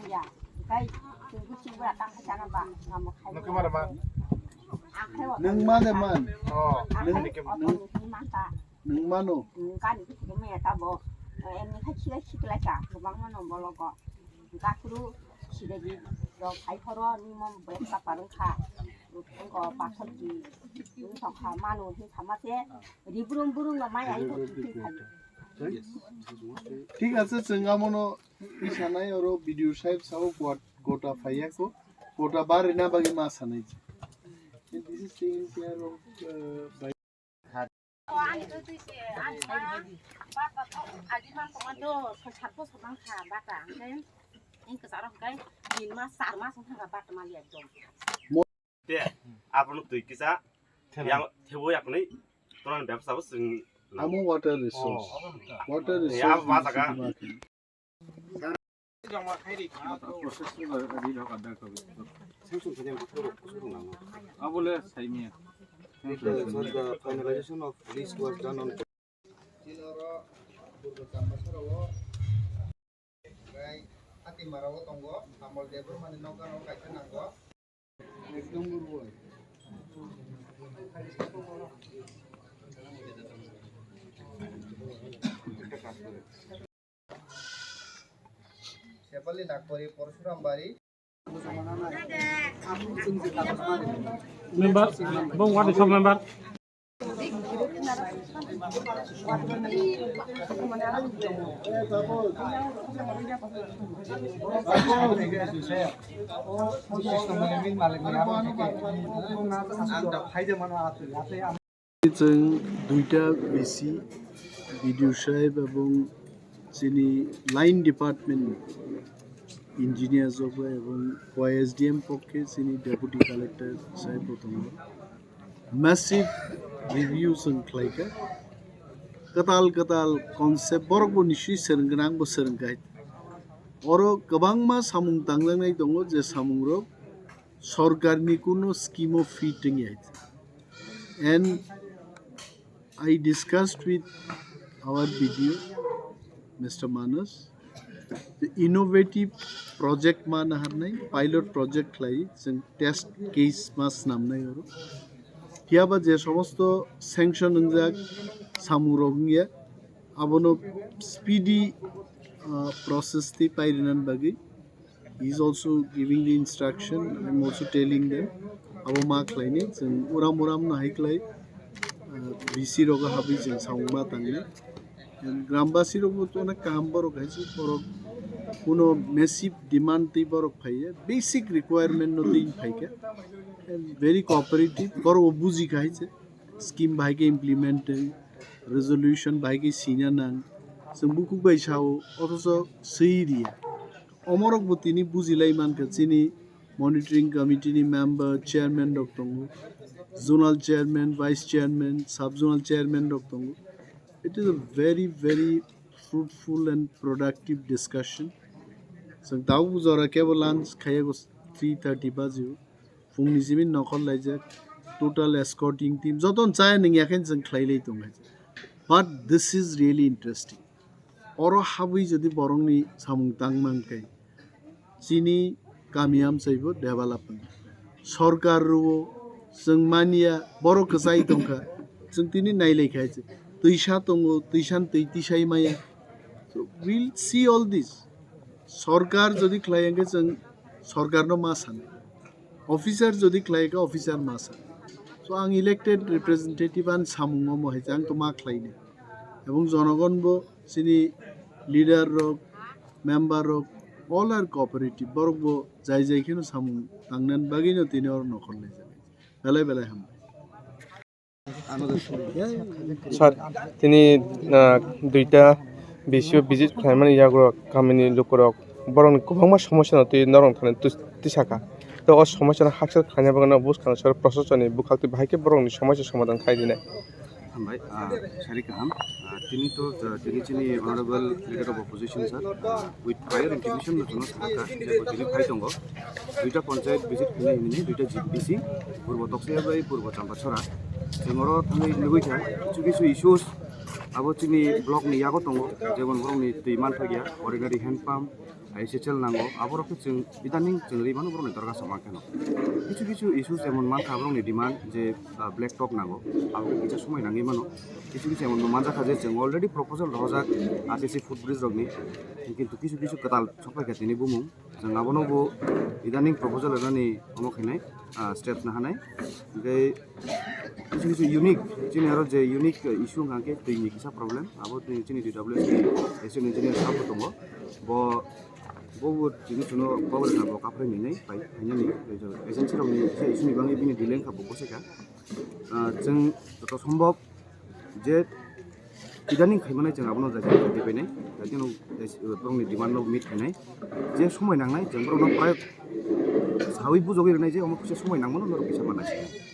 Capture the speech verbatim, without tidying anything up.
Ya, kai, tunggu cibra tang kacana ba, ngamo kai. Nukhe mara man. Akhai wa. Nung mane man. Oh, nung, nung, nung manta. Nung mano. Nung kani kisi keme ya tabo. Em ni khai chila chikla cha, gobang mano bologo. Gakru sidagi rok hai phoro ni mom bek kaparung kha. Ngo pathor ki, ni tokha mano hi khamate. Ribrum brum no mai ai ko ki khai. Thik ase, chwng amono sanai oro B D O sahib sao got-, gota phaiya ko, gota bari na bagwi ma sanai. And this is taken care of, uh, by Te, abono twi kisa, yang thebo yakni, toran bebsa bo swng. Amo water resource. Oh. Water resource. Ya, abo ma jaga. Abole saimia. The finalization of list was done on. Chini oro Durga Chamba sora o. Rai Hatimara o tongo, Amol Debbarma ni nokar o kaisa nango. Ekdom urbo. Sepali Nagpuri, Porsuram Bari. Member, bong what is member? Chwng duita V C, B D O sahib ebong chini line department engineer jogo ebong ko S D M pokhe chini deputy collector sahib bo tongo. Massive review chwng khlaikha. Kwtal kwtal concept borok bo nisui swrwng gwnang bo swrwngkha. Oro kwbangma samung tangjaknai tongo je samungrok sorkarni kuno scheme o fit wngya. And I discussed with our B D O, Mister Manas, the innovative project ma naharnai, pilot project khlai, chwng test case ma snamnai oro. Phiya ba je somosto sanction wngjak samung rok wngya, abono speedy, uh, process twi pairinan bagwi. He is also giving the instruction, I am also telling them, abo ma khlaini, chwng uram uram no hai khlai, uh, V C rogo habwi chwng samung ma tangni. And Grambasi rok bo to onek kaham borok hai se, borok kuno massive demand twi borok phaiya, basic requirement no twi phaikha. And very cooperative, borok bo buji kha hai se, scheme bahai khe implement, resolution bahai khe sina nang, chwng bukhuk bai sao, othocho swi riya. Omorok bo tini bujilai mankha, chini monitoring committee ni member, chairman rok tongo, zonal chairman, vice chairman, sub zonal chairman rok tongo. It is a very, very fruitful and productive discussion. Chwng tabuk jora kebo lunch khaiya go three thirty baji o. Phungni simi nokhor laijak, total escorting team, joto chaya nungya khe chwng khlai lai tong hai. But this is really interesting. Oro habwi jodi borokni samung tang mankhe, chini kami amchaibo development. Sorkar rwo chwng manya borok kwchai tongkha, chwng tini nailai kha hai se. Twisa tongo, twisan twi tisai maya. So we'll see all this. Sorkar jodi khlai hwnkhe chwng sorkarno ma sanai. Officer jodi khlai kha officer ma sa. So ang elected representative ani samung omo hai ang to ma khlaini. Ebong jonogon bo chini leader rok, member rok, all are cooperative. Borok bo jai jai kheno samung tangnan bagwi no tini oro nokhor lai jani. Belai belai hambai. Sir, tini, ah, duita B C O visit khlaimani yago kamini lukurok borokni kwbangma somosya no twi norok thani tus-, tisaka. To o somosya no hakchal khlaina bagwi no bwskang sir proshasoni bwkhak twi bahai khe borokni somosya somadhan khai dinai. Hambai, ah, sari kaham. Ah, tini to, ah, tini chini honorable leader of opposition sir, ah, with prior intimation no chwngno sakha je bo tini phai tongo. Duita panchayat visit khlainai hinwi duita G P C, Purbo Tokseya bai Purbo Champa Chora. Chwng oro thangwi nugwi kha kisu kisu issues abo chini block ni yago tongo, jemon borokni twi manthokya, ordinary hand pump, I C H L nango, aborok khe chwng idaning chwng ri mano borokni dorga sama kheno. Kichu kichu issues emon mankha borokni demand je, ah, black top nango, abo khe kisa somoi nangwi mano. Kichu kichu emon manjakha je chwng already proposal rojak R C C footbridge rokni, kintu kichu kichu kwtal sokpaikha tini bumung. Chwng abono bo idaning proposal rwnani omo khainai, ah, step nahanai. Hingke kichu kichu unique, chini aro je unique issue wngkha khe twini kisa problem. Abo twi chini D W S ni assistant engineer sabo tongo. Bo, bo bo chini chuno cover kha bo kaphrai ninai pai, hainani agency rokni kisa issue ni bagwi bini delay wngkha bo bwsai kha. Ah, chwng joto sombhob je idaning khaimanai chwng abono jai jai dibainai, jai jano borokni demand no meet khainai, je somoi nangnai chwng borokno prai sawi bujogwi rwnai je omo kisa somoi nangmano norok kisa manai.